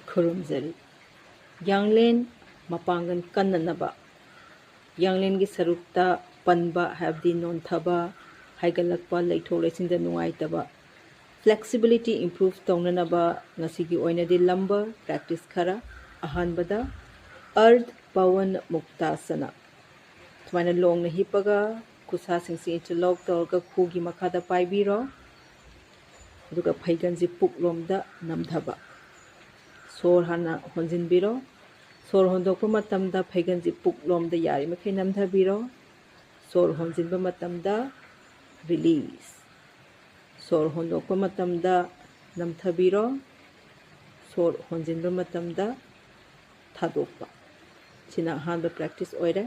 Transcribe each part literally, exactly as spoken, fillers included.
ꯈꯨꯔꯨꯝꯖꯔꯤ꯫ ꯌꯥꯡꯂꯦꯟ ꯃꯄꯥꯡꯒꯜ ꯀꯟꯅꯅꯕ, ꯌꯥꯡꯂꯦꯟꯒꯤ ꯁꯔꯨꯛꯇ ꯄꯟꯕ, ꯍꯥꯏꯕꯗꯤ ꯅꯣꯟꯊꯕ, ꯍꯥꯏꯒꯠꯂꯛꯄ, ꯂꯩꯊꯣꯛ ꯂꯩꯁꯤꯟꯗ ꯅꯨꯡꯉꯥꯏꯇꯕ, flexibility improve ꯇꯧꯅꯅꯕ ꯉꯁꯤꯒꯤ ꯑꯣꯏꯅꯗꯤ lumbar practice ꯈꯔ꯫ ꯑꯍꯥꯟꯕꯗ Ardha Pavan Muktasana꯫ ꯁꯨꯃꯥꯏꯅ ꯂꯣꯡꯅ ꯍꯤꯞꯄꯒ ꯈꯨꯠꯁꯥꯁꯤꯡꯁꯤ interlock ꯇꯧꯔꯒ ꯈꯨꯒꯤ ꯃꯈꯥꯗ ꯄꯥꯏꯕꯤꯔꯣ꯫ ꯑꯗꯨꯒ ꯐꯩꯒꯟꯁꯤ ꯄꯨꯛꯂꯣꯝꯗ ꯅꯝꯊꯕ꯫ ꯁꯣꯔ ꯍꯥꯟꯅ ꯍꯣꯟꯖꯤꯟꯕꯤꯔꯣ꯫ ꯁꯣꯔ ꯍꯣꯟꯗꯣꯛꯄ ꯃꯇꯝꯗ ꯐꯩꯒꯟꯁꯤ ꯄꯨꯛꯂꯣꯝꯗ ꯌꯥꯔꯤꯃꯈꯩ ꯅꯝꯊꯕꯤꯔꯣ꯫ ꯁꯣꯔ ꯍꯣꯟꯖꯤꯟꯕ ꯃꯇꯝꯗ release꯫ ꯁꯣꯔ ꯍꯣꯟꯗꯣꯛꯄ ꯃꯇꯝꯗ ꯅꯝꯊꯕꯤꯔꯣ꯫ ꯁꯣꯔ ꯍꯣꯟꯖꯤꯟꯕ ꯃꯇꯝꯗ ꯊꯥꯗꯣꯛꯄ꯫ ꯁꯤꯅ ꯑꯍꯥꯟꯕ practice ꯑꯣꯏꯔꯦ꯫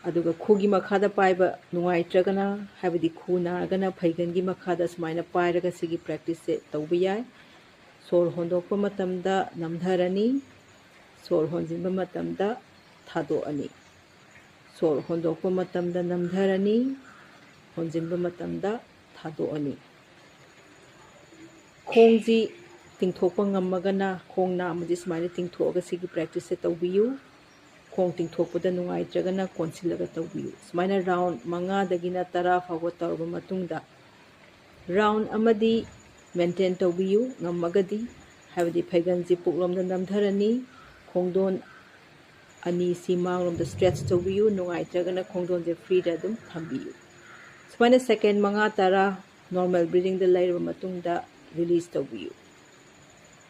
ꯑꯗꯨꯒ ꯈꯨꯒꯤ ꯃꯈꯥꯗ ꯄꯥꯏꯕ ꯅꯨꯡꯉꯥꯏꯇ꯭ꯔꯒꯅ, ꯍꯥꯏꯕꯗꯤ ꯈꯨ ꯅꯥꯔꯒꯅ ꯐꯩꯒꯟꯒꯤ ꯃꯈꯥꯗ ꯁꯨꯃꯥꯏꯅ ꯄꯥꯏꯔꯒ ꯁꯤꯒꯤ practiceꯁꯦ ꯇꯧꯕ ꯌꯥꯏ꯫ ꯁꯣꯔ ꯍꯣꯟꯗꯣꯛꯄ ꯃꯇꯝꯗ ꯅꯝꯊꯔꯅꯤ, ꯁꯣꯔ ꯍꯣꯟꯖꯤꯟꯕ ꯃꯇꯝꯗ ꯊꯥꯗꯣꯛꯑꯅꯤ꯫ ꯁꯣꯔ ꯍꯣꯟꯗꯣꯛꯄ ꯃꯇꯝꯗ ꯅꯝꯊꯔꯅꯤ, ꯍꯣꯟꯖꯤꯟꯕ ꯃꯇꯝꯗ ꯊꯥꯗꯣꯛꯑꯅꯤ꯫ ꯈꯣꯡꯁꯤ ꯇꯤꯡꯊꯣꯛꯄ ꯉꯝꯃꯒꯅ ꯈꯣꯡ ꯅꯥꯝꯃꯁꯤ ꯁꯨꯃꯥꯏꯅ ꯇꯤꯡꯊꯣꯛꯑꯒ ꯁꯤꯒꯤ practiceꯁꯦ ꯇꯧꯕꯤꯌꯨ꯫ ꯈꯣꯡ ꯇꯤꯡꯊꯣꯛꯄꯗ ꯅꯨꯡꯉꯥꯏꯇ꯭ꯔꯒꯅ ꯀꯣꯟꯁꯤꯜꯂꯒ ꯇꯧꯕꯤꯌꯨ꯫ ꯁꯨꯃꯥꯏꯅ round ꯃꯉꯥꯗꯒꯤꯅ ꯇꯔꯥ ꯐꯥꯎꯕ ꯇꯧꯔꯕ ꯃꯇꯨꯡꯗ, round ꯑꯃꯗꯤ maintain ꯇꯧꯕꯤꯌꯨ ꯉꯝꯃꯒꯗꯤ, ꯍꯥꯏꯕꯗꯤ ꯐꯩꯒꯟꯁꯤ ꯄꯨꯛꯂꯣꯝꯗ ꯅꯝꯊꯔꯅꯤ, ꯈꯣꯡꯗꯣꯟ ꯑꯅꯤꯁꯤ ꯃꯥꯡꯂꯣꯝꯗ stretch ꯇꯧꯕꯤꯌꯨ, ꯅꯨꯡꯉꯥꯏꯇ꯭ꯔꯒꯅ ꯈꯣꯡꯗꯣꯟꯁꯦ freeꯗ ꯑꯗꯨꯝ ꯊꯝꯕꯤꯌꯨ꯫ ꯁꯨꯃꯥꯏꯅ second ꯃꯉꯥ ꯇꯔꯥ normal breathingꯗ ꯂꯩꯔꯕ ꯃꯇꯨꯡꯗ release ꯇꯧꯕꯤꯌꯨ꯫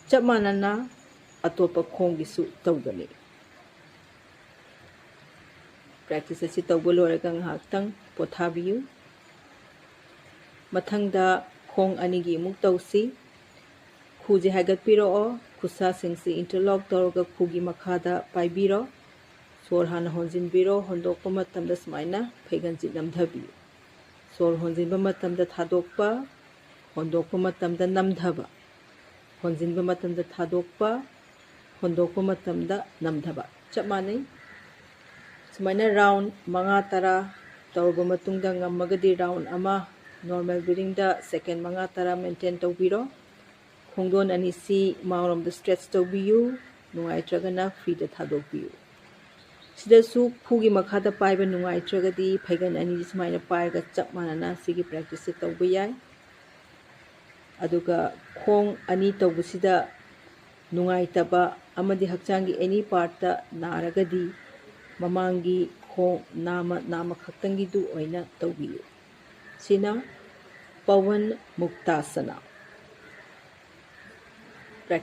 ꯆꯞ ꯃꯥꯟꯅꯅ ꯑꯇꯣꯞꯄ ꯈꯣꯡꯒꯤꯁꯨ ꯇꯧꯒꯅꯤ꯫ Practice ꯑꯁꯤ ꯇꯧꯕ ꯂꯣꯏꯔꯒ ꯉꯥꯏꯍꯥꯛꯇꯪ ꯄꯣꯊꯥꯕꯤꯌꯨ꯫ ꯃꯊꯪꯗ ꯈꯣꯡ ꯑꯅꯤꯒꯤ ꯑꯃꯨꯛ ꯇꯧꯁꯤ꯫ ꯈꯨꯁꯦ ꯍꯥꯏꯒꯠꯄꯤꯔꯛꯑꯣ꯫ ꯈꯨꯠꯁꯥꯁꯤꯡꯁꯤ interlock ꯇꯧꯔꯒ ꯈꯨꯒꯤ ꯃꯈꯥꯗ ꯄꯥꯏꯕꯤꯔꯣ꯫ ꯁꯣꯔ ꯍꯥꯟꯅ ꯍꯣꯟꯖꯤꯟꯕꯤꯔꯣ꯫ ꯍꯣꯟꯗꯣꯛꯄ ꯃꯇꯝꯗ ꯁꯨꯃꯥꯏꯅ ꯐꯩꯒꯟꯁꯤ ꯅꯝꯊꯕꯤꯌꯨ꯫ ꯁꯣꯔ ꯍꯣꯟꯖꯤꯟꯕ ꯃꯇꯝꯗ ꯊꯥꯗꯣꯛꯄ, ꯍꯣꯟꯗꯣꯛꯄ ꯃꯇꯝꯗ ꯅꯝꯊꯕ꯫ ꯍꯣꯟꯖꯤꯟꯕ ꯃꯇꯝꯗ ꯊꯥꯗꯣꯛꯄ, ꯍꯣꯟꯗꯣꯛꯄ ꯃꯇꯝꯗ ꯅꯝꯊꯕ꯫ ꯆꯞ ꯃꯥꯟꯅꯩ꯫ ꯁꯨꯃꯥꯏꯅ round ꯃꯉꯥ ꯇꯔꯥ ꯇꯧꯔꯕ ꯃꯇꯨꯡꯗ, ꯉꯝꯃꯒꯗꯤ round ꯑꯃ normal breathingꯗ second ꯃꯉꯥ ꯇꯔꯥ maintain ꯇꯧꯕꯤꯔꯣ꯫ ꯈꯣꯡꯗꯣꯟ ꯑꯅꯤꯁꯤ ꯃꯥꯡꯂꯣꯝꯗ stretch ꯇꯧꯕꯤꯌꯨ, ꯅꯨꯡꯉꯥꯏꯇ꯭ꯔꯒꯅ freeꯗ ꯊꯥꯗꯣꯛꯄꯤꯌꯨ꯫ ꯁꯤꯗꯁꯨ ꯈꯨꯒꯤ ꯃꯈꯥꯗ ꯄꯥꯏꯕ ꯅꯨꯡꯉꯥꯏꯇ꯭ꯔꯒꯗꯤ ꯐꯩꯒꯟ ꯑꯅꯤꯁꯤ ꯁꯨꯃꯥꯏꯅ ꯄꯥꯏꯔꯒ ꯆꯞ ꯃꯥꯟꯅꯅ ꯁꯤꯒꯤ practiceꯁꯦ ꯇꯧꯕ ꯌꯥꯏ꯫ ꯑꯗꯨꯒ ꯈꯣꯡ ꯑꯅꯤ ꯇꯧꯕꯁꯤꯗ ꯅꯨꯡꯉꯥꯏꯇꯕ ꯑꯃꯗꯤ ꯍꯛꯆꯥꯡꯒꯤ any partꯇ ꯅꯥꯔꯒꯗꯤ ꯃꯃꯥꯡꯒꯤ ꯈꯣꯡ ꯅꯥꯝꯃ ꯅꯥꯝꯃ ꯈꯛꯇꯪꯒꯤꯗꯨ ꯑꯣꯏꯅ ꯇꯧꯕꯤꯌꯨ꯫ ꯁꯤꯅ ꯄꯋꯟ ꯃꯨꯛꯇꯥꯁꯅ꯫